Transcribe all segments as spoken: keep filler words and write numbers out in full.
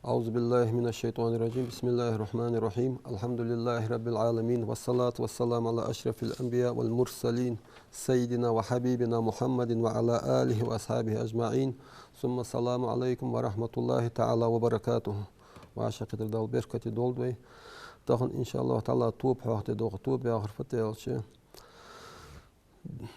أعوذ بالله من الشيطان الرجيم. بسم الله الرحمن الرحيم. الحمد لله رب العالمين، والصلاة والسلام على أشرف الأنبياء والمرسلين، سيدنا وحبيبنا محمد وعلى آله وأصحابه أجمعين. ثم السلام عليكم ورحمة الله تعالى وبركاته. Ва шаккхетар Дала беркате долда вай. Тахан, иншааллахӀ таӀала, тоба хьоахаде доагӀа. Тоба яхар фуд аьлча,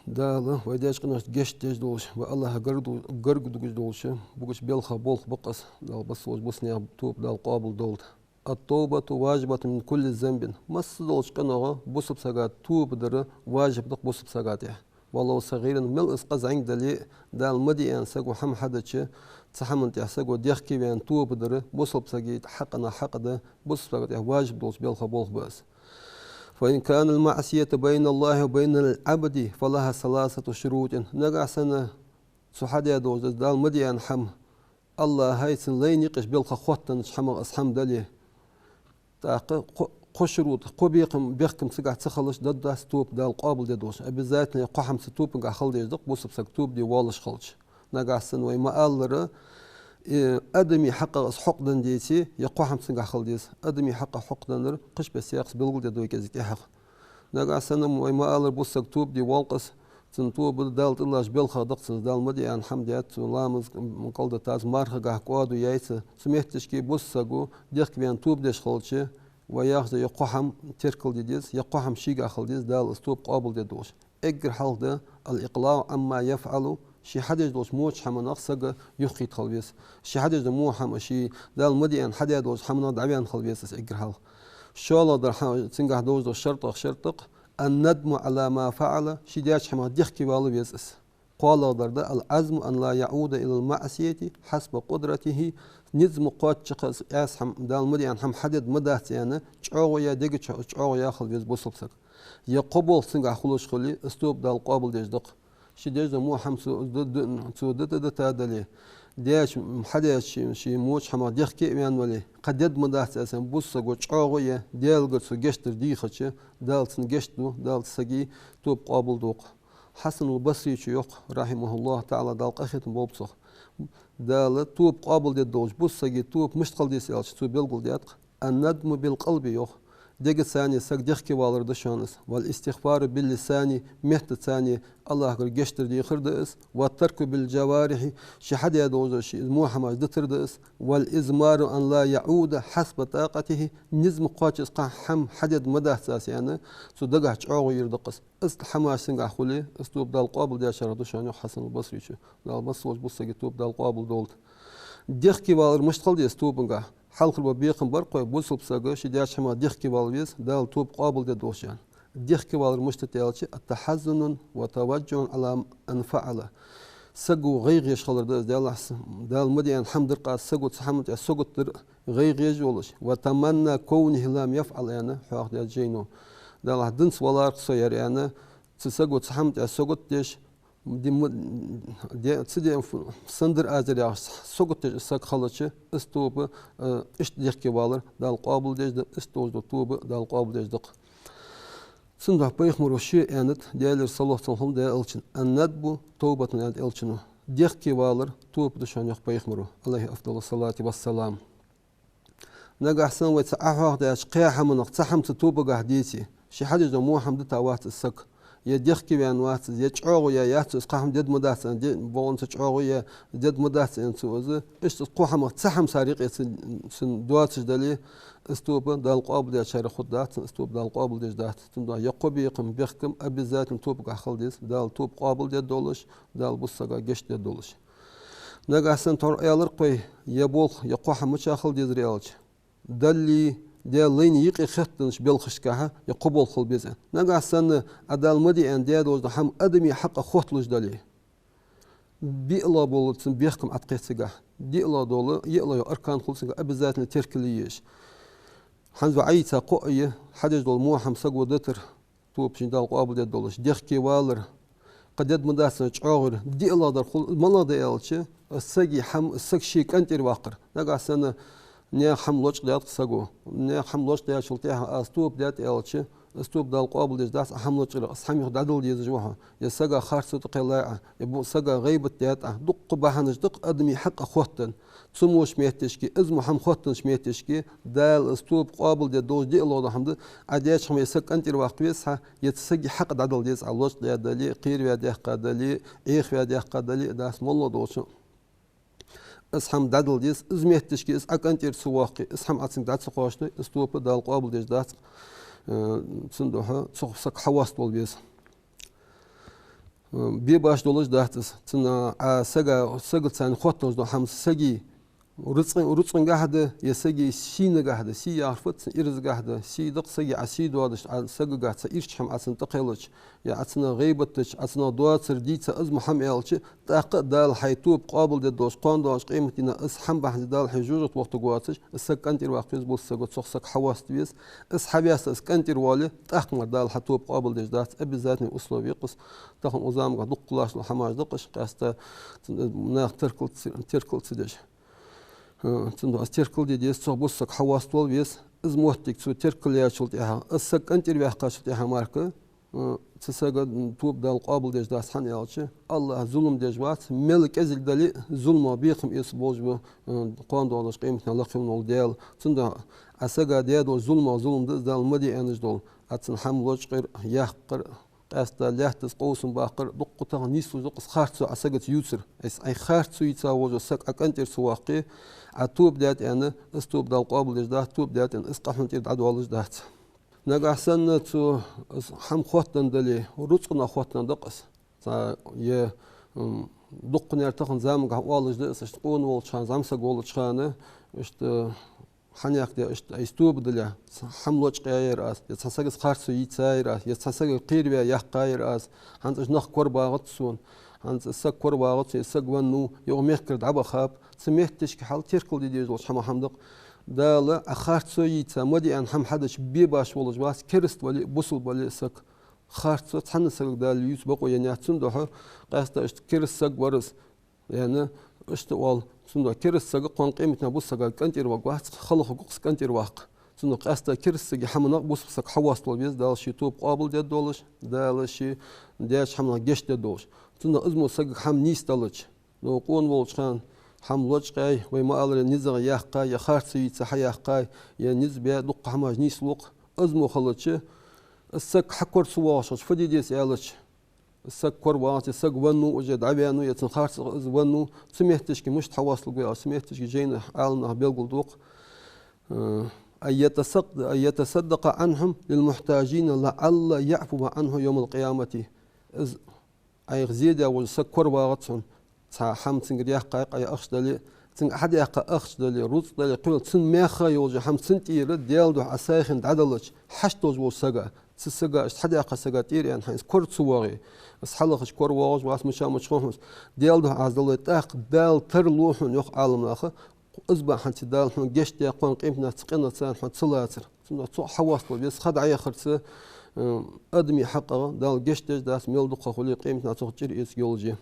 Дала вай даьча къиношта гешт деш долаш, вай АллахӀа гарга ду-, гарга дугаш долаш, бугаш белха болх ба-кх из. Дала басса болча бусалба наьха тоба Дала къоабал долда. التوبة واجبة من كل ذنب. Масса долча къинойх бусалба сага тоба дар важиб да-кх бусалба сага тӀа. ولو صغيرا, мел из къа зӀамига дале а, Дала ма де аьнна саго хӀама хьадича, цу хӀаман тӀа саго дехке ваьнна тоба дар бусалба сага хьакъа хьакъ да, бусалба сага тӀа важиб долча белхех болх ба из. فإن كان المعصية بين الله وبين العبد فلها ثلاثة شروط. Нагахьа санна цо хьадаь долаш да Дала ма де аьнна хӀама, АллахӀа цун лайна юкъе белха хоттаденнача хӀамах из хӀама дале, тӀаккха кхо, кхо шурут, кхо бехкам, бехкам цигахь ца хилча, дергдац тоба Дала къоабал де долаш. Обязательно е кхо хӀама цу тобагахь хила деза да-кх, бусалба саг тоба де воаллаш хилча. Нагахьа санна вай ма аллара, э, адамий хьакъах из хьокхаденна деце, е кхо хӀама цигахь хила деза. Адамий хьакъах хьокхаденнар кхыча беса саькхас белгалдергда вай кӀезига тӀехьагӀа. Нагахьа санна вай ма аллара, бусалба саг тоба де воалл-кх из, цун тоба Дала тӀалатташ белхах да-кх цун, Дала ма де аьнна хӀама даьд цо, ламаз кӀалдитац, мархагахь кӀоаду яьй цо. Цу метташка бусалба саго дехке ваьнна тоба деш хилча, вай яхаш да, е кхо хӀама теркалде деза, е кхо хӀама шийгахь хила деза, Дала из тоба къоабал де долаш. Эггара хьалха да الإقلاع عما يفعل, ше хьадеш долча воча хӀаманах саг юхакхийтта хила веза. Ше хьадеш дола во хӀама, ше Дала ма де аьнна хьадаь долча хӀаманах дӀаваьнна хила веза из эггара хьалха. ШоллагӀдар хьа-, цигахь долаш долча шартех шарт да-кх الندم على ما فعل, ше даьча хӀамах дехке вала веза из. КхоалагӀдар да العزم أن لا يعود إلى المعصية حسب قدرته, низ ма кхоачча-кх из, Ӏаьса хӀама, Дала ма де аьнна хӀама хьадергдац аьнна, чӀоагӀо яь, дега чу чӀоагӀо яь хила веза бусалба саг. Е кхо болх цигахь хулаш хуле, из тоба Дала къоабал деш да-кх. Ше деш дола во хӀама цо д-, д-, цо дита дита дале, даьча, хьадаьча ше, ше воча хӀамах дехке а ваьнна вале, кхы дергдац аьнна, бусалба саго чӀоагӀо яь, Даьлагара цо гешт дар дийхача, Дала цунна гешт ду, Дала цу сага тоба къоабал ду-кх. Хьасанул Басрийс йоах, رحمه الله تعالى, Дала къахетам болба цох. Дала тоба къоабал дергдолаш, бусалба сага тоба мишта хила деза аьлча, цо белгалдаьд-кх: الندم بالقلب, йоах. Дегаца саг дехке валар да шоана из. والاستغفار باللسان, меттаца АллахӀагара гешт дар дехар да из. والترك بالجوارح, ше хьадаь долаш дола ше из во хӀамаш дитар да из. والإضمار أن لا يعود حسب طاقته, низ ма кхоачча из кхы хӀама хьадергдац аьнна, цу дагахь чӀоагӀо яр да-кх из. Из хӀамаш цигахь хуле, из тоба Дала къоабал дечарех да шоана, йоах Хьасанул Басрийс. Дала басса болча бусалба сага тоба Дала къоабал долда. Дехке валар мишта хила деза тобагахь? Хьалхара бола бекхам бар-кх вай, бусалба саг ше даьча хӀамах дехке вала веза, Дала тоба къоабал дергдолаш аьнна. Дехке валар мишта да аьлча, التحزن والتوجع على ما فعل. Саго гӀайгӀа еш хилар да из, Даьллахь, Дала ма де аьнна хӀама дар-кх из, саго цу хӀаман тӀа сагот дар, гӀайгӀа еш волаш. وتمني كونه لم يفعل аьнна, хьоахадаьд жайно. Даьллахь, денз валар-кх со ер аьнна, цу саго цу хӀаман тӀа сагот деш, ди ма, де, ца де, фу, сенна дар аз ер яхаш, сагот деш из саг хилча, из тоба, э, иштта дехке валар Дала къоабал деш да, иштта долаш дола тоба Дала къоабал деш да-кх. Цудухьа пайхамаро ше аьннад, Даьлера салот-салам хилда Даьла элчана: الندم توبة, аьннад элчано. Дехке валар тоба да шоана, йоах пайхамаро, عليه أفضل الصلاة والسلام. Нагахьа санна вай цу Ӏохьоахадаьча кхаь хӀаманах цхьа хӀама цу тобагахь деце, ше хьадеш дола во хӀама дита вац из саг, е дехке ваьнна вац из, е чӀоагӀо яь яц цо из кхы хӀама дергдац аьнна, де-, бокъонца чӀоагӀо яь, дергдац аьнна цо из, иштта кхо хӀамах цхьа хӀама цар юкъе цун, цун доацаш дале, из тоба Дала къоабал дечарех хургдац, из тоба Дала къоабал деш дац. Цудухьа е кхо бекхам, бехкам обязательно тобагахь хила деза, Дала тоба къоабал дергдолаш, Дала бусалба сага гешт дергдолаш. Нагахьа санна тхьовра аьлар-кх вай, е болх, е кхо хӀама мичахьа хила дезар аьлча, Даллий, Даьла лайна юкъе хеттанаш белхашкахьа е кхо болх хила беза. Нагахьа санна Ӏа Дала ма де аьнна даь долаш дола хӀама адамий хьакъах хотталуш дале, биълагӀа бола цун бехкам Ӏаткхет цигахь. ДиълагӀа дола, йиълагӀа йола аркан хул цигахь обязательно теркал е езаш. ХӀанз вай Ӏайха кхоъ я, хьадеш дола во хӀама саго дитар, тоба ший Дала къоабал дергдолаш, дехке валар, кхы дергма дац аьнна чӀоагӀо яр, диълагӀдар хул, малагӀа да аьлча, из сага хӀама, из саг ший кӀантӀера ваккхар. Нагахьа санна наьха хӀама лочкъадаьд-кх саго. Наьха хӀама лочкъадаьчул тӀехьагӀа аз тоба даьд аьлча, Из тоба Дала къоабалдеш дац, Ӏа хӀама лочкъарах, из хӀама юха дӀадала дезаш ва хьо, е сага харцо тӀакхеллай Ӏа, е бу-, сага гӀийбат даьд Ӏа, дуккха бахьанаш да-кх адамий хьакъ хоттаденна. Цу мо метташка, из мо хӀама хоттаденнача метташка, Дала из тоба къоабалдергдолаш диълагӀа дола хӀама да, Ӏа даьча хӀамах саг къинтӀера ваккха веза хьа, е цу сага хьакъ дӀадала деза, Ӏа лочкъадаь дале, кхераваь даьккха дале, Ӏехаваь даьккха дале, дац моллагӀа долча. Из хӀама дӀадала деза, из метташка из Ӏа къинтӀера ца воаккхе, из хӀама Ӏа цунга дӀа ца кхоаче, из тоба Дала къоабалдеш дац, э, цудухьа цу сага хьавоаставала веза. Э, бе башха долаш дац из. Цунна Ӏа сага, сагаца хотталуш дола хӀама сага рузкъа-, рузкъангахьа да, е сага сийнагахьа да, сий яхар фуд цун, ирзагахьа да, сий да-кх сага, Ӏа сий доадеш, Ӏа сагагахьа цхьа ирча хӀама Ӏа цунна тӀакхеллача, е Ӏа цунах гӀийбат дича, Ӏа цунах доацар дийца, из мо хӀама аьлча, тӀаккха а Дала хьай тоба къоабалдергдолаш, кхоана доагӀача къематдийнахьа из хӀама бахьанца Дала хьай жожагӀате вохийтаргвоацаш, из саг къинтӀера ваккха веза, бусалба саго цу сага хьавоаставе веза. Из хьаваьлча, из къинтӀера воале, тӀаккха мара Дала хьа тоба къоабалдеш дац, обязательный условие я-кх из. Тахан укх замангахь дуккха лоархӀаш дола хӀамаш да-кх уж, къаьстта нах теркал ца, теркал ца деш. Э, цудухьа из теркал де деза, цох бусалба саг хьавоаставала веза. Из моттиг цо теркал яьчул тӀехьагӀа, из саг къинтӀера ваьккхачул тӀехьагӀа мара-кх, э, цу сага тоба Дала къоабалдеш дац, хӀана аьлча, АллахӀ зулам деш вац, мел кӀезига дале а, зуламах бекхам эца болаш ва, э, кхоана доагӀача къематдийнахьа лакхе вола Даьла. Цудухьа Ӏа сага даь долча зуламах зулам да из, Дала ма де аьнна дола. Ӏа цунна хӀама лочкъар, яккхар, къаьстта лаьттаца къовсам баккхар, дуккха тахан нийслуш да-кх из харцо Ӏа сагаца ювцар. Из Ӏайха харцо йийца волаш вола саг Ӏа къинтӀера ца воаккхе, Ӏа тоба даьд аьнна, из тоба Дала къоабалдеш дац, тоба даьд аьнна, из къа хьона тӀера дӀадоалаш дац. Нагахьа санна цо из хӀама хоттаденна дале, рузкъанах хоттаденна да-кх из. Цхьа е, м, дуккханера тахан замангахь оалаш да из, иштта къона волча хана, зӀамсаг волча хана, иштта хьанехк де, иштта из тоба дале, цхьа хӀама лочкъаяьяр аз, е цхьан сагаца харцо йийцаяр аз, е цхьан сага кхераваь яьккхаяр аз, хӀанз иштта нах коравагӀац сона, хӀанз из саг коравагӀац, е саг веннав, е укх мехкара дӀабахаб, цу метташка хьал теркал де дезаш долча хӀамах хӀама да-кх. Дала Ӏа харцо йийца ма де аьнна хӀама хьадича бе башха волаш вац, кераста вале а, бусалба вале а саг. Харцо цхьанне сагага Дала ювца бокъо еннаяц, цудухьа къаьстта иштта кераста саг вар из, яьннай, иштта оал, цудухьа кераста саг кхоана къематдийнахьа бусалба сага къинтӀера варгвац, хала хургва-кх из къинтӀера ваккха. Цудухьа къаьстта кераста сага хӀаманах бусалба саг хьавоаставала веза, Дала ший тоба къоабалдергдолаш, Дала ший даьча хӀаманах гешт дергдолаш. Цудухьа из мо сагага хӀама нийсделча, ну, къона волча хана хӀама лочкъаяьй, вай ма аллара, низагӀа яьккхай, е харцо йийца хьаяьккхай, е низ баь, дуккха хӀамаш нийслу-кх. Из мо хилча, из саг хьакора ца воагӀаш хилча, фу де деза аьлча, из саг коравагӀац, е саг веннав, уже дӀаваьннав, е цун харцахьа из веннав, цу метташка мишта хьавоаставаргва аьлча, цу метташка жайна Ӏаламнаха белгалду-кх, э, أن يتصد-، أن يتصدق عنهم للمحتاجين لعل يعفو عنه يوم القيامة. Из Ӏайха зе даь вола саг коравагӀац хьона, цхьа хӀама цунгара яьккхай-кх Ӏа, е ахча дале а, цунга хьадаьккха ахча дале, рузкъа дале, кхы цунна мехха йола хӀама цунна тӀера Даьла духьа Ӏа сагӀийна дӀаделча, хьашт долаш волча сага, цу сага, иштта хьадаьккхача сага тӀера аьнна хьайна из кора ца воагӀе, из хьалхашка коравоагӀаш вац, мича-мича хӀамах, Даьла духьа Ӏа из дале, тӀаккха Дала тарлу хьона, йоах Ӏаламнаха, из бахьанца Дала хьона гешт даь, кхоана къематдийнахьа цу къинах царна хьо ца лацар. Цудухьа цох хьавоаставала веза, ха дӀаяхарца, э, адамий хьакъах Дала гешт деш дац, мел дукха хуле а, къематдийнахьа цох чӀир эцаргйолаш я.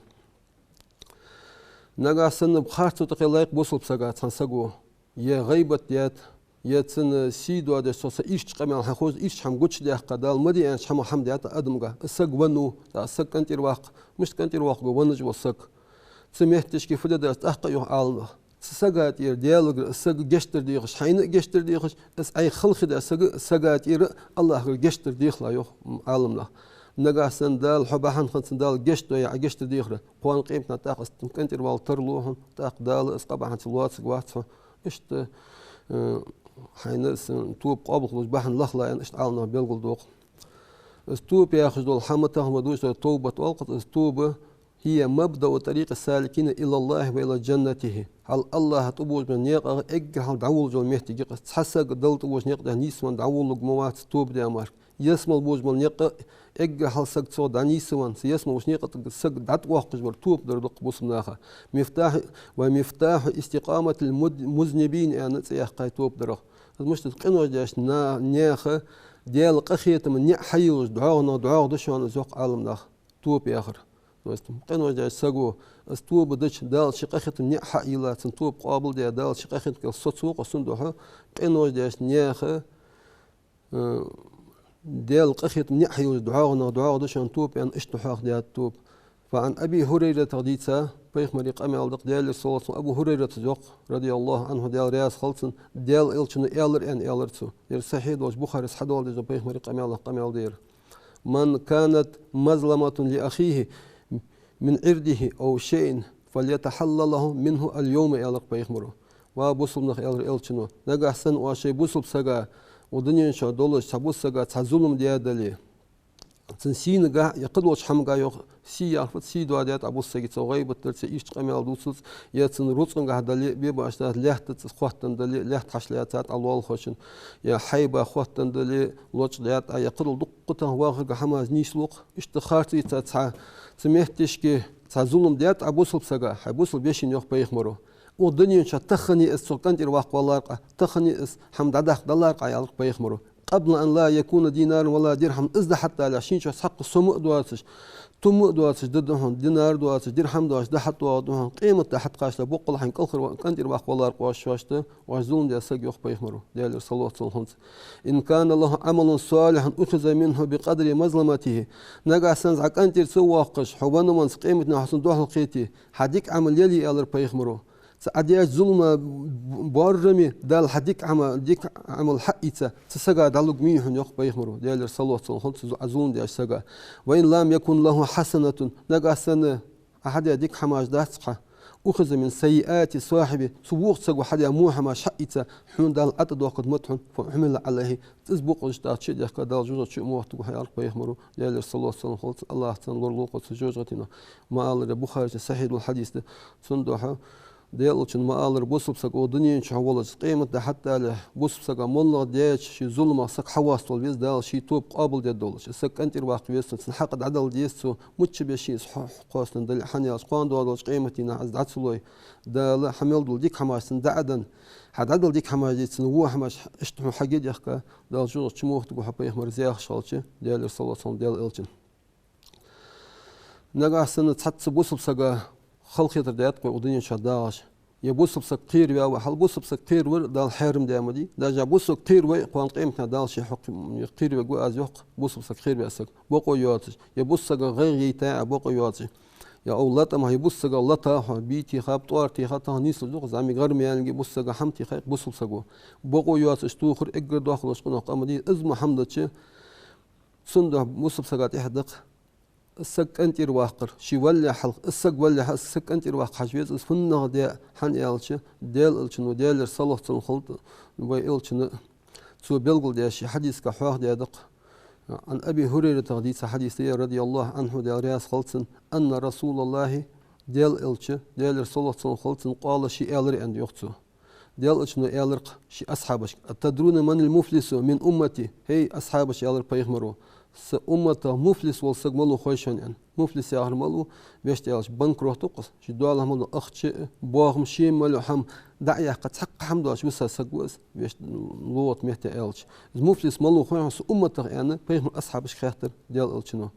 Нагахьа санна харцо тӀакхеллай-кх бусалба сага цхьан саго, е гӀийбат даьд, е цунна сий доадеш, цо цхьа ирча къамаьл хьахоза, ирча хӀама гучадаьккха, Дала ма де аьннача хӀамах хӀама даьд адамага, из саг веннав, тӀаккха из саг къинтӀера ваккха, мишта къинтӀера воаккхаргва веннача вола саг? Цу метташка фу де деза тӀаккха а, йоах Ӏаламнаха. Цу сага тӀера Даьлагара из саг гешт дар дехаш, хьайна а гешт дар дехаш, из Ӏайха хала хинна сага, сага тӀера а АллахӀагара гешт дар дехалахь, йоах Ӏаламнаха. Нагахьа санна Дала хьо бахьан хинна цунна Дала гешт дой, Ӏа гешт дар дехар, кхоана къематдийнахьа тӀаккха из къинтӀера вала тарлу хьона, тӀаккха Дала из къа бахьанца лоацаргвац хьо. Иштта, э, хьайна из тоба къоабал хулаш бахьан лахалахь аьнна, иштта Ӏаламнаха белгалду-кх. Из тоба яхаш дола хӀама, тахан вай дувцаш дола тоба оал-кх, из тоба هي مبدأ طريق السالكين إلى الله وإلى جنته. Хьал АллахӀа тӀабожабаь некъа эггара хьалха дӀаволлаш йола моттиг я-кх из. Цхьа саг Далла тӀабожабаь некъа тӀа нийсвенна дӀаволлалургма вац тоба даь мара. Ялсмала божабаь некъа эггара хьалха саг цох дӀанийсвенна, цу ялсмала болча некъа тӀа саг дӀатӀавоаккхаш вар тоба дар да-кх бусалба наха. مفتاح، ومفتاح استقامة المد-، المذنبين аьнна цӀи яьккхай тоба дарах. Из мишта да, къинош деш на-, наьха Даьла къахетама ниӀ хьайийллаш дӀоагӀа нах дӀоагӀа да шоана из, йоах Ӏаламнаха. Тоба яхар. То есть, къинош деш саго, из тоба дича, Дала ший къахетама ниӀ хьайийлла, цун тоба къоабалдаь, Дала ший къахетамга соцаву-кх из, цудухьа къинош деш наьха, э, Даьла къахетам ниӀ хьайолаш дӀоагӀа нах дӀоагӀа да шоана тоба, аьнна, иштта хьоахадаьд тоба. فعن أبي هريرة, дийца пайхамара къамаьл да-кх, Даьлера салот, Абу Хурайрата йоах, رضي الله عنه, Даьла раьза хилва цунна, Даьла Элчано аьлар аьнна, аьлар цо. Ер сахьихь долаш Бухарес хьадоаладеш да пайхамара къамаьлах къамаьл да ер. من كانت مظلمة لأخيه من عرضه أو شيء فليتحلله منه اليوم, аьлар-кх пайхамаро. Ва бусалба нах, аьлар Элчано, нагахьа санна оаш шоай бусалба сага, укх дунен чу долаш цхьа бусалба сага цхьа зулам даь дале, цун сийнагахьа е кхыдолча хӀамагахьа, йоах, сий яхар фуд, сий доадаьд Ӏа бусалба сага, цо гӀийбат дар, цо иштта къамаьл дувцалца, е цун рузкъангахьа дале, бе башта лаьтта цӀа хоттаденна дале, лаьтта хьачулаьцад Ӏа лоалахошна, е хьайба хоттаденна дале, лочкъадаьд Ӏа, е кхыдола дуккха тахан вахарга хӀамаш нийслу-кх, иштта харцаца цхьа, цу метташка цхьа зулам даьд Ӏа бусалба сага, хьай бусалба вешийна, йоах пайхамаро. Укх дунен чу тахане из цох къинтӀера ваккха валар-кх Ӏа, тахане из хӀама дӀадаккха далар-кh Ӏа, аьлар-кх пайхамаро. قبل أن لا يكون دينار ولا درهم, из дӀахьатӀадалалехь шийна чу цхьаккха сома а доацаш, тума а доацаш да хьона, динар а доацаш, дирхьам а доацаш дӀахьатӀадоагӀа да хьона, къематди хьатӀакхаччалехь боккъала хьайна кӀалхарваь, къинтӀера ваккха валар-кх оаш, шоашта, оаш зулам даь саг, йоах пайхамаро, Даьлера салот хилва цунна. إن كان له عمل صالح أخذ منه بقدر مظلمته. Нагахьа санна из Ӏа къинтӀера ца воаккхаш, хьо венна веннача къематдийнахьа хьо цунна духьалкхете, хьа дика Ӏамал яле, аьлар пайхамаро, цу Ӏа даьча зулама боараме Дала хьа дика Ӏама-, дика Ӏамал хьаийца цу сага дӀалургвий хьона, йоах пайхамаро, Даьлера салот хилва цунна, цу Ӏа зулам даьча сага. وإن لم يكن له حسنة, нагахьа санна Ӏа хьадаь дика хӀамаш дац-кх, أخذ من سيئات صاحبه, цу вокхача саго хьадаь во хӀамаш хьаийца хьона Дала ӀотӀадоаккхаргда ма да хьона, فعمل عليه, из букъ ишта чу а дехка, Дала жожагӀате чу а ма вахийтаргва хьо, аьлар-кх пайхамаро, Даьлера салот хилва цунна, АллахӀа цунна лораволва-кх цу жожагӀатенах. Ма аллара, Бухаречун сахьихь дола хьадис да. Цудухьа Даьла Элчано ма аллара, бусалба саг укх дунен чу волаш, къематди хьатӀадалалехь, бусалба сага моллагӀа даьча ший зуламах саг хьавоаставала веза, Дала ший тоба къоабалдергдолаш. Из саг къинтӀера ваккха веза цунна, цун хьакъ дӀадала деза цо, мичча беса шийна из хьо-, кхоастаденна дале а. ХӀана аьлча, кхоана доагӀача къематдийнахьа из дӀа ца лой, Дала хьа мел дола дика хӀамаш цунна дӀа а денна, хьа дӀадала дика хӀамаш дийца цунна во хӀамаш иштта хьона хьаге а дехка, Дала жожагӀате чу ма вахийтаргва хьо, пайхамар зехаш хилча, Даьлера салот хилва цунна, Даьла Элчан. Нагахьа санна цхьацца бусалба сага халахетар даьд-кх вай укх дунен чу дагӀаш. Е бусалба саг кхераваь ва, хьал бусалба саг кхеравар Дала хьарам даь ма дий. Даже бусалба саг кхераве а, кхоана къематдийнахьа Дала ший хьакъ кхеравергва аз, йоах-кх, бусалба саг кхераваь саг, бокъо йоацаш. Е бусалба сага гӀайгӀа яйтай Ӏа, бокъо йоацаш. Е укх латӀа ма, е бусалба сага лата хьо, бий теха, тӀоара теха, тахан нийслуш да-кх, зӀамига гӀар ма яьннилга, бусалба сага хӀама теха, бусалба саго. Бокъо йоацаш тохар эггара доккхагӀа долаш къонах къа ма дий, из мо хӀама дича, цудухьа бусалба сага тӀехьа да-кх из саг къинтӀера ваккхар, ше валале хьалха, из саг валале хьалха, из саг къинтӀера ваккха хьажа веза, из фуннагӀа да, хӀана аьлча, Даьла Элчано, Даьлера салот хилва цунна, вай Элчано, цо белгалдаьча ший хьадисагахьа хьоахадаьд-кх, عن أبي هريرة, дийца хьадис да ер, رضي الله عنه, Даьла раьза хилва цунна, أن رسول الله, Даьла Элча, Даьлера салот хилва цунна, قال, ше аьлар аьнна, йоах цо. Даьла Элчано аьлар-кх ший асхьабашка: أتدرون من المفلس من أمتي؟ ХӀей, асхьабаш, аьлар пайхамаро, са умматах муфлис вола саг малув хой шоана, аьнна. Муфлис яхар малув, вешта аьлча, банкрот ва-кх из, ший доалахьа мел дола ахча а, боахам, ший мел йола хӀама дӀа а яьккха, цхьаккха хӀама доацаш виса саг ва из, вешта лугӀат метте аьлча. Из муфлис малув хой хьона са умматах, аьнна, пайхамара асхьабашка хаьттар Даьла Элчано.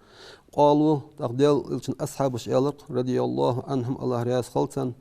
قالوا, тӀаккха Даьла Элчан асхьабаша аьлар-кх, رضي الله عنهم, АллахӀ раьза хилва царна: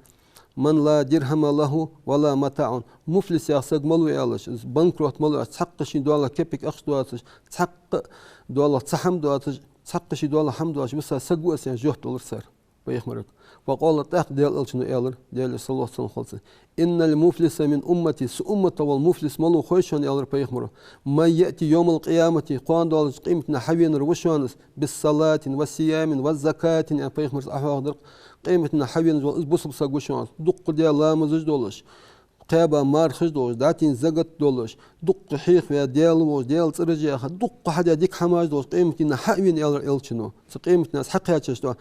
من لا درهم له ولا متاع. Муфлис яха саг малув аьлча, из банкрот малув аьлча, цхьаккха ший доалахьа кепиг ахча доацаш, цхьаккха доалахьа цхьа хӀама доацаш, цхьаккха ший доалахьа хӀама доацаш виса саг ва из, аьнна, жоп делар цар пайхамарга. فقال, тӀаккха Даьла Элчано аьлар, Даьлера салот хилва цунна: إن المفلس من أمتي, са умматах вола муфлис малув хой шоана, аьлар пайхамаро, من يأتي يوم القيامة, кхоана доаллача къематдийнахьа хьавенар ва шоана из, بالصلاة وصيام وزكاة, аьнна, пайхамара Ӏохьоахадаьд-кх, къематдийнахьа хьавенаш вола из бусалба саг ва шоана из, дуккха даь ламазаш долаш, кхаьба мархаш долаш, дӀатийна закат долаш, дуккха хьехаваь Даьла волаш, Даьла цӀераш яьха, дуккха хьадаь дика хӀамаш долаш, къематдийнахьа хьа а вена, аьлар Элчано. Цу къематдийнахьа из хьакхаьчача тӀа,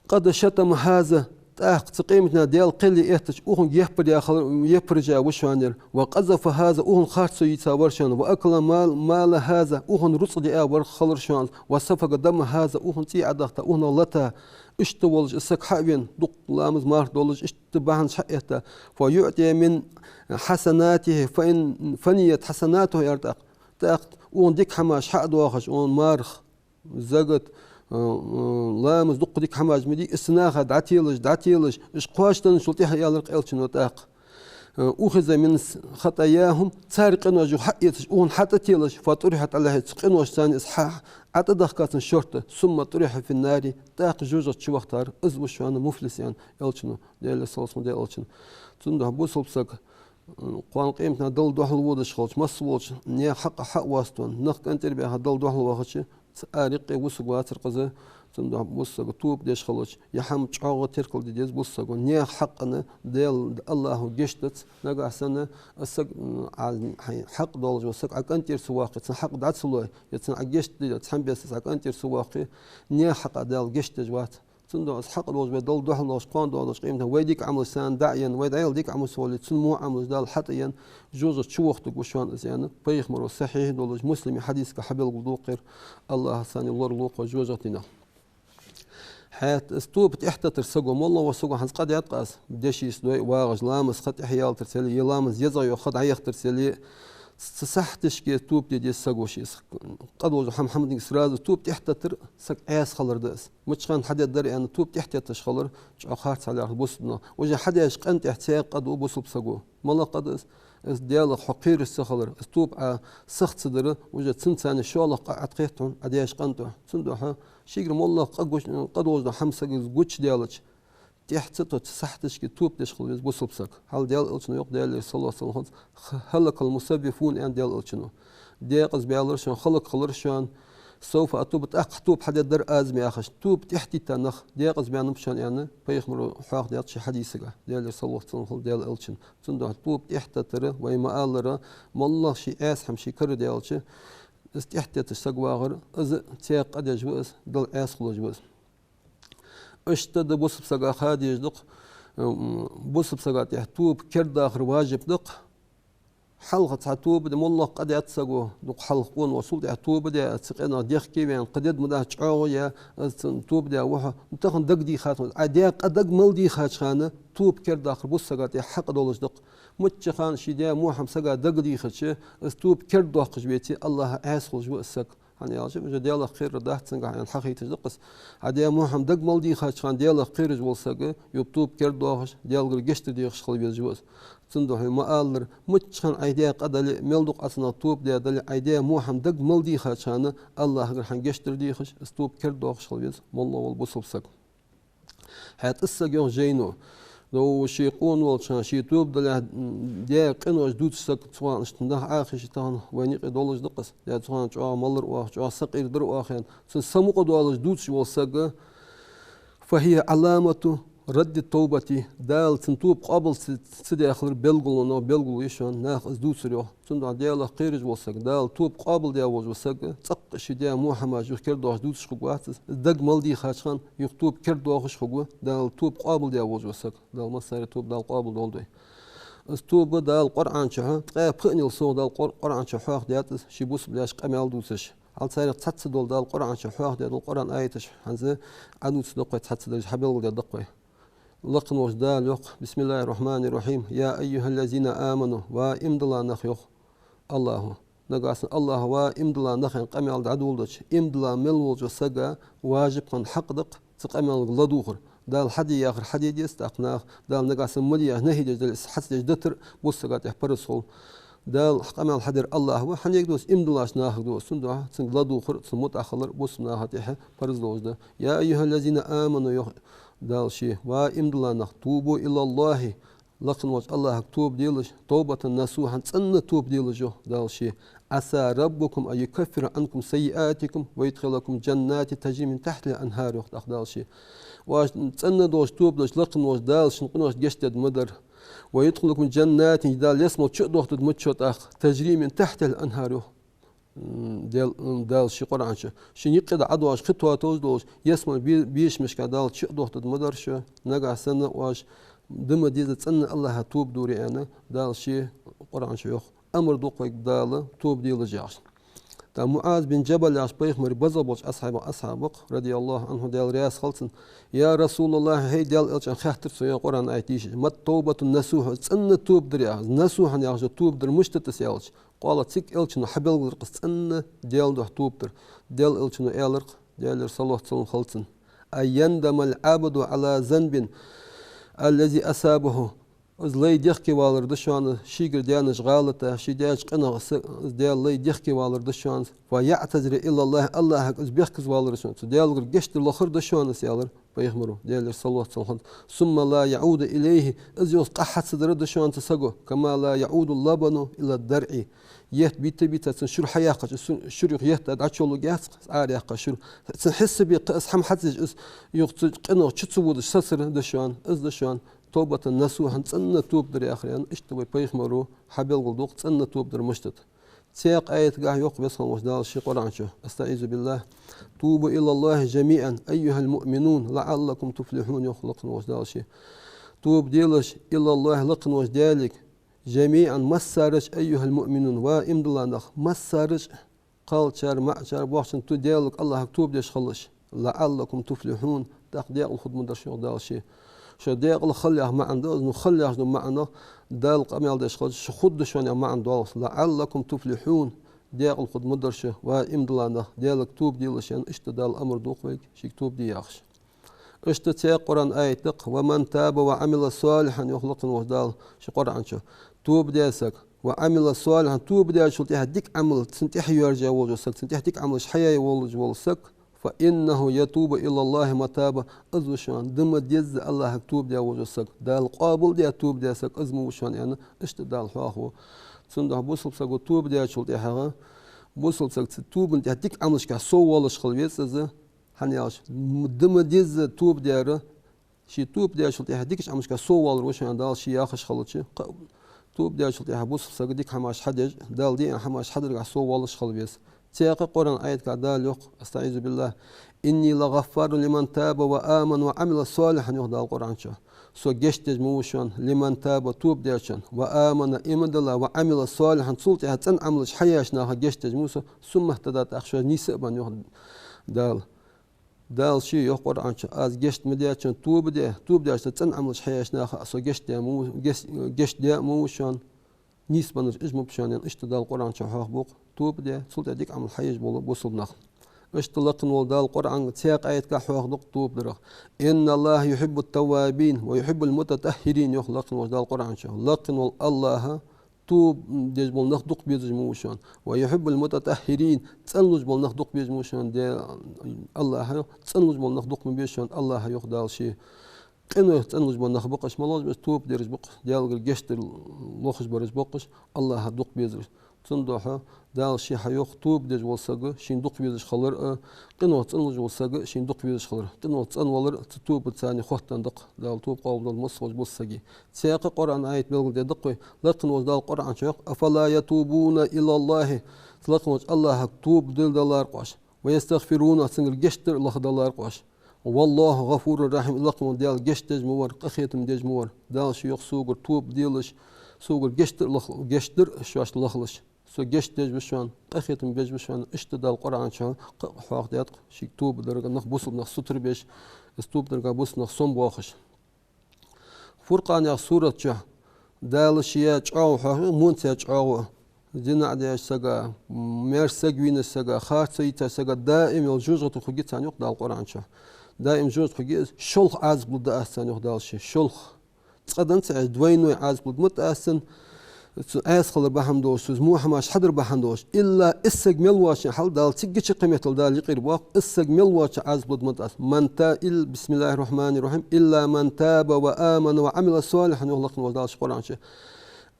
قد شتم هذا, тӀаккха цу къематдийнахьа Даьла кхел эттача, укхунга яппар яь хилар, яппараш яь ва шоана ер, وقذف هذا, укхунна харцо йийца вар шоана, وأكل مال, مال هذا, укхунна рузкъа диа вар хилар шоана, وسفك دم هذا, укхунна цӀий Ӏодахийта, укхунах лата, иштта волаш из саг хьа а вена, дуккха ламаз марха долаш, иштта бахьанаш хьа а этта, فيعطي من حسناته فإن فنيت حسناته, аьлар тӀаккха. ТӀаккха укхунна дика хӀамаш хьа а доахаш, укхунна марха, закат, э, э, ламаз, дуккха дика хӀамаш ма дий, из цу наха дӀателаш, дӀателаш, уж кхоачаденначул тӀехьагӀа, аьлар-кх Элчано тӀаккха. أخذ من خطاياهم, цар къиношта юха хьаэцаш, укхунна хьатӀателаш, فطرح, тӀалехьа цу къиношца царна из хьа-, хьатӀадахка цун шортта, ثم طرح في النار, тӀаккха жожагӀате чувахийтар, из ва шоана муфлис, аьннад Элчано, Даьлера салам хилда Даьла Элчанна. Цудухьа бусалба саг, м, кхоана къематдийнахьа Далла духьала водаш хилча, масса волча наьха хьакъ хьаоттавенна, нах къинтӀера баьха Далла духьала вахача, ц-, ара юкъе вусаргвацар-кх из. Цудухьа бусалба сага тоба деш хилча, е хӀама чӀоагӀа теркалде деза бусалба сага. Наьха хьакъана Даьла, АллахӀа гешт дац. Нагахьа санна из саг, м, Ӏа, хьай хьакъ долаш вола саг Ӏа къинтӀера ца воаккхе, цун хьакъ дӀа ца лой, е цунна Ӏа гешт де, цхьан бесса Ӏа къинтӀера ца воаккхе, наьха хьакъа Дала гешт деш вац. Цудухьа из хьакъ долаш вай Далла духьала доагӀаш, кхоана доагӀаш къематдийнахьа вай дика Ӏамалаш санна дӀа а енна, вай дӀаяла дика Ӏамалаш воле, цун во Ӏамалаш Дала хьатӀаенна, жожагӀате чувохийтаргва шоана из, аьнна, пайхамара сахьихь долаш, Муслима хьадисага хьабелгалду укхар, АллахӀа царна лоралу укхо жожагӀатенах. ХӀаьта из тоба тӀехьатеттар саго, моллагӀа вола саго хӀанз къа даьд-кх из, дешийца дой а вагӀаш, ламаза ха тӀехъялийтарца яле, е ламаз езагӀа йола ха дӀаяхийтарца яле, цу сахьаташка тоба де деза саго ший из. Къа долаш хӀама хӀаманга сразу тоба тӀехьатеттар саг Ӏаьса хилар да из. Мичча хана хьадергдар аьнна тоба тӀехьатетташ хилар чӀоагӀа харц хьал яхар бусалба наха. Уже хьадеш къа тӀехь цхьа къа да бусалба саго. МалагӀа къа да из? Из Даьлах хьо кхераш ца хилар, из тоба Ӏа сах ца дар, уже цунца цхьана шоллагӀа къа Ӏа тӀакхет хьона, Ӏа деш къа тӀехь. Цудухьа шийгара моллагӀа къа гуч-, къа долаш дола хӀама сага гучадаьлча, тӀехьа ца тотта сахьаташка тоба деш хила веза бусалба саг. ХӀаьта Даьла Элчано йоах, Даьлера салам хилда цунна, х-, هلك المسوفون, аьннад Даьла Элчано. Декъаза баьлар шоана, хӀалак хилар шоана, سوف أتوب, тӀаккха тоба хьадергдар аз, ма яхаш, тоба тӀехьатетта нах декъаза баьннаб шоана, аьнна, пайхамара хьоахадаьд ший хьадисага, Даьлера салам хилда цунна, Даьла Элчано. Цудухьа тоба тӀехьатеттар, вай ма аллара, моллагӀа ший Ӏаьса хӀама ший кара даьлча, из тӀехьатетташ саг вагӀар, из цхьа къа деш ва из, Далла Ӏаьса хулаш ва из. Иштта да бусалба сага ха дезаш да-кх, м, бусалба сага тӀехь тоба кердадахар важиб да-кх. Хьалха цхьа тоба де, моллагӀа къа даьд саго, дукха хьалха къона волчул тӀехьа тоба де, цу къинах дехке ваьнна, кхы дед ма дац чӀоагӀа я, из цун тоба де ва хьо, тахан дагадийхад хьона. Ӏа даь къа дага мел дийхача хана, тоба кердадахар бусалба сага тӀехь хьакъ долаш да-кх. Мичча хана ший даь во хӀама сага дагадийхача, из тоба кердадоаккхаш веце, АллахӀа Ӏаьса хулаш ва из саг. ХӀана аьлча, уже Даьлах кхерар дац цунга, хьайна хьахайташ да-кх из. Ӏа даь во хӀама дага мел дийхача хана Даьлах кхераш вола саг, юха тоба кердадоахаш, Даьлагара гешт дар дехаш хила везаш ва из. Цудухьа ма аллара, мичча хана Ӏа даь къа дале а, мел дукха Ӏа цунах тоба даь дале а, Ӏа даь во хӀама дага мел дийхача хана, АллахӀагара хьайна гешт дар дехаш, из тоба кердадоахаш хила веза моллагӀа вола бусалба саг. ХӀаьта из саг, йоах жайно, дов ший къона волча хана, ший тоба далехь, м, даь къинош дувцаш саг, цу хана иштта нах Ӏохайша тахан вайна юкъе долаш да-кх из. Даь цу хана чӀоагӀа малар оаха, чӀоагӀа сакъердара оаха аьнна. Цун са мукъа доалаш дувцаш вола саг, فهي علامة رد التوبة, Дала цун тоба къоабал ца, ца даь хилара белгало, но белгало я шоана наха из дувцар, йоах. Цудухьа Даьлах кхераш вола саг, Дала тоба къоабал даь волаш вола саг, цӀаккха ший даь во хӀамаш юха кердадоахаш дувцаш хургвац из. Из дага мел дийхача хана, юха тоба кердадоахаш хургва Дала тоба къоабал даь волаш вола саг. Дала массане а тоба Дала къоабал долда вай. Из тоба Дала Къуръан чу, ткъаь пхиъанел совгӀа Дала Къур-, Къуръан чу хьоахадаьд из, ший бусалба даьшка къамаьл дувцаш. Хьал царех цхьацца дола Дала Къуръан чу хьоахадаь дола Къуръан аяташ хӀанз Ӏодувцаргда-кх вай, цхьацца дараш хьабелгалдергда-кх вай. Лакхаволча Дала йоах: بسم الله الرحمن الرحيم. يا أيها الذين آمنوا, ва иман дилла нах, йоах АллахӀа. Нагахьа санна АллахӀа ва иман дилла нах аьнна къамаьл дӀадоладича, иман дилла мел волча сага важиб хинна хьакъ да-кх цу къамаьлага ладувгӀар. Дала хьаде яхар хьаде деза, тӀаккха наха, Дала нагахьа санна ма де яхар нахьи деш дале, из хьацадеш дитар бусалба сага тӀехь параз хул. Дала къамаьл хьадер АллахӀа ва, хьанега доацаш, иман долча нахага доацаш, цунга ладувгӀар, цунна мутӀахьа хилар бусалба наха тӀехь параз долаш да. يا أيها الذين آمنوا, йоах Дала ше, ва иман дилла нах, توبوا إلى الله, лакхаволча АллахӀага тоба делаш, توبة نصوحا, цӀена тоба делаш, йоах Дала ше. عسى ربكم أن يكفر عنكم سيئاتكم ويدخلكم جنات تجري من تحتها الأنهار, йоах тӀаккха Дала ше. Оаш цӀена долаш тоба дича, лакхаволча Дала шун къиношта гешт дергда ма дарра. ويدخلكم جنات, Дала ялсмала чу а доахийтаргда ма шо тӀаккха, تجري من تحتها الأنهار, йоах. М, Дал-, м, Дала ший Къуръан чу. Шун юкъе дӀа ӀодоагӀаш хи тоаталуш долаш, ялсмала бе-, бешамашка Дала чу а доахийтаргда ма дарра шо, нагахьа санна оаш да ма деза цӀена АллахӀа тоба дора аьнна, Дала ший Къуръан чу йоах. Амар ду-кх вайга Дала тоба делаш яхаш. ТӀаккха МуӀаз бин Джабал яхаш пайхамара база болча асхьабех асхьаб ва-кх, رضي الله عنه, Даьла раьза хилва цунна. يا رسول الله, хӀай Даьла Элча, аьнна хаьттар цо, йоах, Къуръан аят дийшача. ما التوبة النصوح, цӀена тоба дар яхар, насухьан яхаш тоба дар мишта да из аьлча. قال, цига Элчано хьабелгалдир-кх из цӀена Даьла духьа тоба дар. Даьла Элчано аьлар-кх, Даьлера салот-салам хилда цунна: أن يندم العبد على الذنب الذي أصابه Из лай дехкевалар да шоана, шийгара даьннача гӀалатах, ше даьча къинах са-, из Даьла лай дехкевалар да шоана. ويعتذر إلى الله, АллахӀага из бехказавалар да шоана. Цу Даьлагара гешт дар лохар да шоана из, аьлар пайхамаро, Даьлера салот-салам хилда. ثم لا يعود إليه, из юха къахьеца дар да шоана цу саго. كما لا يعود اللبن إلى الضرع. Етт битта-битта цун шура хьаяьккхача, цу шура юха етт дӀачолургьяц, Ӏараяккха шура. Цун хьисап бе кхы из хӀама хьацадеш, из юха цу къинах чу ца водаш сацар да шоана, из да шоана. توبة نصوحا, цӀена тоба дар яхар, аьнна, иштта вай пайхамаро хьабелгалду-кх цӀена тоба дар мишта да. Цхьаькха аятагахь йоах Веза хинна волча Дала ший Къуръан чу: أستعيذ بالله. توبوا إلى الله جميعا أيها المؤمنون لعلكم تفلحون, йоах лакха волча Дала ший. Тоба делаш, إلى الله, лакха волча Даьлага, جميعا, массараш, أيها المؤمنون, ва иман дилла нах, массараш, кхалчар, маӀачар, боккхачар, ту-, Даьлага, АллахӀага тоба деш хилалаш. لعلكم تفلحون, тӀаккха декъала хургда ма дарра шо, йоах Дала ший. Шо декъала хила яха маӀан да из, ну, хила яхаш да маӀан, Дала къамаьл деш хилча, шо хургда шоана яха маӀан долаш. لعلكم تفلحون, декъала хургда ма дарра шо, ва иман дилла нах, Даьлага тоба делаш, аьнна, иштта Дала амар ду-кх вайга, шийга тоба де яхаш. Иштта цхьаькха Къуръан аят да-кх: ومن تاب وعمل صالحا, йоах лакха волча Дала ший Къуръан чу. Тоба даь саг, وعمل صالحا, тоба даьчул тӀехьагӀа дика Ӏамал цунна тӀехьа йоаржа волаш вола саг, цунна тӀехьа дика Ӏамалаш хьаяь волаш вола саг, فإنه يتوب إلى الله متابا, из ва шоана да ма дезза АллахӀага тоба даь волаш вола саг. Дала къоабалдаь тоба даь саг из ма ва шоана, аьнна, иштта Дала хьоахаву. Цудухьа бусалба саго тоба даьчул тӀехьагӀа, бусалба саг цу тобан тӀехьа дика Ӏамалашка соввалаш хила веза из, хӀана аьлча, м-, да ма дезза тоба даьр, ший тоба даьчул тӀехьа дикача Ӏамалашка соввалар ва шоана Дала ший яхаш хилча, кхы а тоба даьчул тӀехьа бусалба саг дика хӀамаш хьадеш, Дала даь хӀамаш хьадаргахь соввалаш хила веза. Цхьаькха Къуръан аятагахь Дала йоах: أستعيذ بالله. إني لغفار لمن تاب وآمن وعمل صالحا, йоах Дала Къуръан чу. Со гешт деш ма ва шоана, لمن تاب, тоба даьчоа, وآمن, иман дилла, وعمل صالحا, цул тӀехьа цӀена Ӏамалаш хьаяьча наха гешт деш ма ва со, ثم اهتدى, тӀаккха шоаш нийса а баьнна, йоах Дала. Дала ший йоах Къуръан чу: аз гешт ма даьчоа, тоба даь, тоба даьчоа цӀена Ӏамалаш хьаяьча наха со гешт даь ма ва, гес-, гешт даь ма ва шоана, нийса баьннараш уж ма ба шоана, аьнна, иштта Дала Къуръан чу хьоахабу-кх тоба даь, цул тӀехьа дика Ӏамал хьаеш бола бусалба нах. Иштта лакха волча Дала Къуръан цхьаькха аятагахь хьоахаду-кх тоба дарах. إن الله يحب التوابين ويحب المتطهرين, йоах лакха волча Дала Къуръан чу. Лакха вола АллахӀ тоба деш бола нах дукха безаш ма ва шоана. ويحب المتطهرين, цӀенлуш бола нах дукха безаш ма ва шоана, де, АллахӀ, цӀенлуш бола нах дукха ма беза шоана АллахӀ, йоах Дала ший. Къинойх цӀенлуш бола нах ба-кх уж, малаш ба уж? Тоба дераш ба-кх, Даьлагара гешт дар лохаш бараш ба-кх уж, АллахӀа дукха безараш. Цудухьа Дала ший хьайоах, тоба деш вола саг шийна дукха везаш хилар а, къинойх цӀенлуш вола саг шийна дукха везаш хилар. Къинойх цӀенвалар цу тобаца хоттаденна да-кх, Дала тоба къоабалдолда массаволча бусалба сага. Цхьаькха Къуръан аят белгалдаьд-кх вай, лакха волча Дала Къуръан чу йоах: أفلا يتوبون إلى الله, лакха волча АллахӀага тоба дилла далар-кх оаш, ويستغفرونه, цунгара гешт дар лаха далар-кх оаш. والله غفور رحيم, лакха волча Дала гешт деш ма вар, къахетам деш ма вар. Дала ший йоах: согара тоба делаш, согара гешт дар лах-, гешт дар шоашта лахалаш. Со гешт деш ва шоана, къахетам беш ва шоана, иштта Дала Къуръан чу кхы а хьоахадаьд-кх шийга тоба дарга нах, бусалба нах сутара беш, из тоба дарга бусалба нах сомабоахаш. Фуркъан яхача сурат чу Дала ший яь чӀоагӀо хьоахаю, вонца яь чӀоагӀо. Зина деш сага, маьрша саг вийнача сага, харцо йийцача сага даим йола жожагӀате хургья царна, йоах Дала Къуръан чу. Даим жожагӀате хургья из, шолха Ӏазап лургда аз царна, йоах Дала ший, шолха. Цкъа-м ца Ӏеш, двойной Ӏазап лургда ма тӀа аз царна, цу Ӏаьса хилар бахьан долаш, цу во хӀамаш хьадар бахьан долаш. Илла из саг мел воацача хьал Дала цигача кхыметтел Дала юкъера боаккх, из саг мел воацача Ӏазап лургда ма тӀа аз. من تا-, ил-, بسم الله الرحمن الرحيم. إلا من تاب وآمن وعمل صالحا, йоах лакха волча Дала ший Къуръан чу.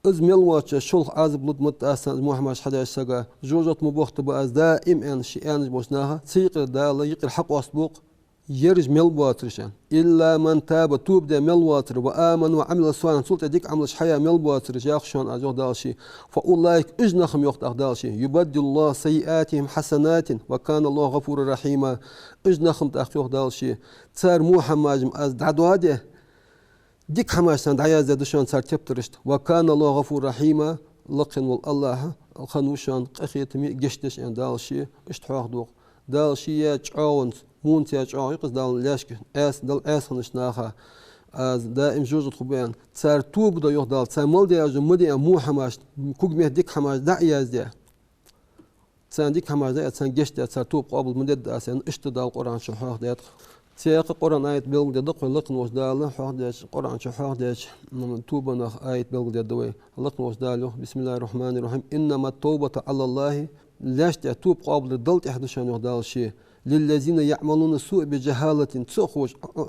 Из мел воацача шолха Ӏазап лургда ма тӀа аз царна, из во хӀамаш хьадеш сага, жожагӀате ма бохтаргба аз даим, аьнна, ший аьнна болча наха, цу юкъера Дала юкъера хьакъоастабу-кх ераш мел боацараш, аьнна. إلا من تاب, тоба даь мел воацар, وآمن وعمل صالحا, цул тӀехьа дика Ӏамалаш хьаяь мел боацараш, йоах шоана аз, йоах Дала ший. فأولئك, уж нах-м, йоах тӀаккха Дала ший, يبدل الله سيئاتهم حسنات وكان الله غفورا رحيما. Уж нах-м тӀаккха, йоах Дала ший, цар во хӀамаш-м аз дӀадоаде, дика хӀамаш царна дӀаяздаь да шоана цар тептарашта. وكان الله غفورا رحيما, лакха вола АллахӀ хиннав шоана къахетаме, гешт деш, аьнна, Дала ший иштта хьоахаду-кх. Дала ший яь чӀоагӀонца, вонца яь чӀоагӀо я-кх из, Дала лаьшка Ӏаьса, Далла Ӏаьса хиннача наха аз даим жожагӀате хургба, аьнна. Цар тоба даь, йоах Дала, цар мел даь, уж ма дий, аьнна, во хӀамаш, кугмет дика хӀамаш дӀа а яздаь, царна дика хӀамаш дӀа а яздаь, царна гешт даь, цар тоба къоабал ма дергда аз, аьнна, иштта Дала Къуръан чу хьоахадаьд-кх. Цхьаькха Къуръан аят белгалдергда вай, лакха волча Дала хьоахадеш, Къуръан чу хьоахадеш, м, тобанах аят белгалдергда вай. Лакха волча Дала йоах: بسم الله الرحمن الرحيم. إنما التوبة على الله. Лаьшта тоба къоабалдар Далла тӀехь да шоана, йоах Дала ше. للذين يعملون السوء بجهالة. Ца ховш, а, а,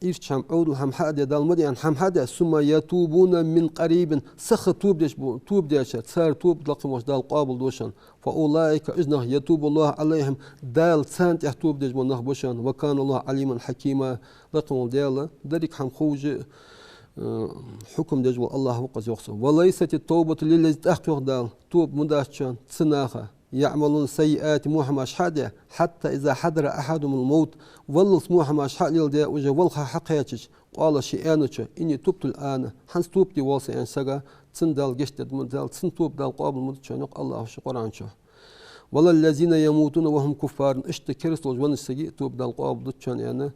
ийрча хӀама, Ӏовдал хӀама хьаде, Дала ма де аьнна хӀама хьаде, ثم يتوبون من قريب. Сиха тоба деш бо-, тоба дечар, цар тоба, лакха волча Дала къоабалду шоана. فأولئك, уж нах, يتوب الله عليهم, Дала царна тӀехь тоба деш бола нах ба шоана, وكان الله عليما حكيما, лакха волча Дала деррига хӀама ховш, э, хьукам деш вола АллахӀ ва-кх из, йоах цо. وليست التوبة للذين, тӀаккха йоах Дала, тоба ма дац шоана цу наха, يعملون السيئات, во хӀамаш хьаде, حتى إذا حضر أحدهم الموت, валлалца во хӀамаш хьалеладе, уже валха хьакхаьчача, قال, ше аьннача: إني تبت الآن, хӀанз тоба де воал со, аьнна сага, цунна Дала гешт дергда ма, Дала, цун тоба Дала къоабал ма ду шоана, йоах АллахӀа ший Къуръан чу. ولا الذين يموتون وهم كفار, иштта керастал волча сага тоба Дала къоабал ду шоана, аьнна,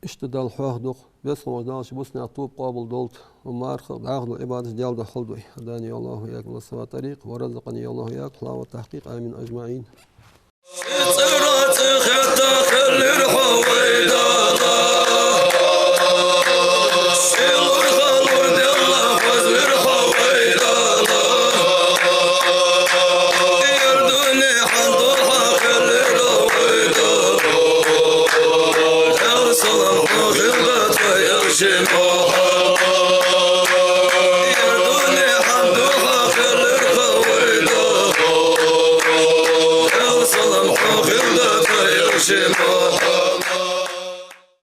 иштта Дала хьоахаду-кх. Веза волча Дала ший бусалба наьха тоба къоабал долда, ва марха дӀахо дола Ӏибадаташ Даьла духьа хилда вай. هداني الله وإياكم إلى الصواب طريق ورزقني الله وإياكم الهدى والتحقيق. آمين أجمعين. Ший цӀерах цӀи хетта хилар хьо, вай Дала. Ший лургах лур денна хозар хьо, вай Дала. Ер дунен хьа духьа хилар хьо, вай Дала. Ер салам хьох хилда тхоай элчан духьа.